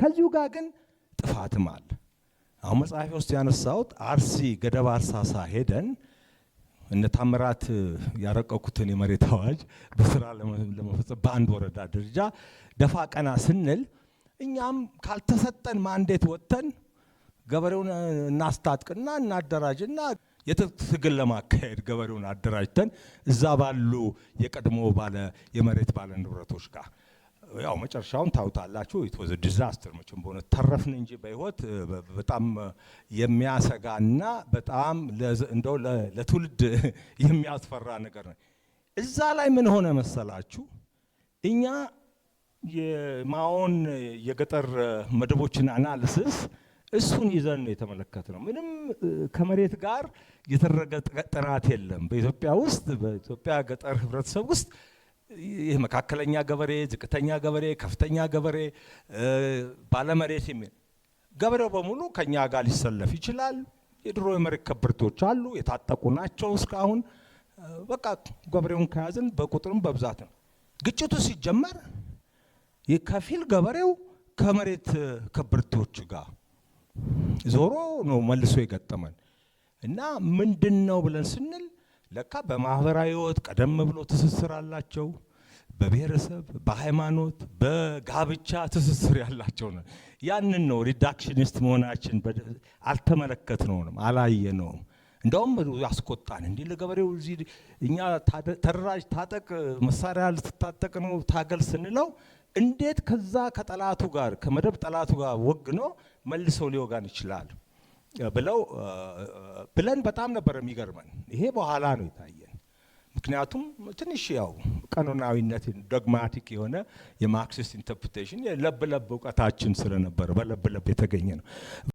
ከዚሁ ጋር ግን ጥፋትም አለ። አሁን መጽሐፌ ውስጥ ያነሳሁት አርሲ ገደብ አርሳሳ ሄደን እነ ታምራት ያረቀቁትን የመሬት አዋጅ በስራ ለመፈጸም በአንድ ወረዳ ደረጃ ደፋ ቀና ስንል፣ እኛም ካልተሰጠን mandate ወጥተን ገበሬውን እናስታጥቅና እናደራጅና የትጥቅ ትግል ለማካሄድ ገበሬውን አደራጅተን እዛ ባሉ የቀድሞ ባለ የመሬት ባለ ንብረቶች ጋር፣ ያው መጨረሻውን ታውታላችሁ። It was a disaster። መቼም በሆነ ተረፍን እንጂ በህይወት። በጣም የሚያሰጋና በጣም እንደው ለትውልድ የሚያስፈራ ነገር ነው። እዛ ላይ ምን ሆነ መሰላችሁ? እኛ የማኦን የገጠር መደቦችን analysis እሱን ይዘን ነው የተመለከትነው። ምንም ከመሬት ጋር የተደረገ ጥናት የለም። በኢትዮጵያ ውስጥ፣ በኢትዮጵያ ገጠር ህብረተሰብ ውስጥ ይህ መካከለኛ ገበሬ፣ ዝቅተኛ ገበሬ፣ ከፍተኛ ገበሬ፣ ባለመሬት የሚል፣ ገበሬው በሙሉ ከኛ ጋር ሊሰለፍ ይችላል። የድሮ የመሬት ከበርቴዎች አሉ፣ የታጠቁ ናቸው እስካሁን። በቃ ገበሬውን ከያዝን በቁጥርም በብዛት ነው። ግጭቱ ሲጀመር የከፊል ገበሬው ከመሬት ከበርቴዎች ጋር ዞሮ ነው መልሶ የገጠመን። እና ምንድን ነው ብለን ስንል ለካ በማህበራዊ ህይወት ቀደም ብሎ ትስስር አላቸው። በብሔረሰብ፣ በሃይማኖት፣ በጋብቻ ትስስር ያላቸው ነው። ያንን ነው reductionist መሆናችን አልተመለከትነውም፣ አላየነውም። እንደውም ያስቆጣን፣ እንዲህ ለገበሬው እዚህ እኛ ተደራጅ፣ ታጠቅ፣ መሳሪያ ልትታጠቅ ነው፣ ታገል ስንለው እንዴት ከዛ ከጠላቱ ጋር፣ ከመደብ ጠላቱ ጋር ወግኖ መልሰው ሊወጋን ይችላል ብለው ብለን በጣም ነበር የሚገርመን። ይሄ በኋላ ነው የታየን። ምክንያቱም ትንሽ ያው ቀኖናዊነት dogmatic የሆነ የ Marxist interpretation የለብ ለብ እውቀታችን ስለነበረ በለብ ለብ የተገኘ ነው።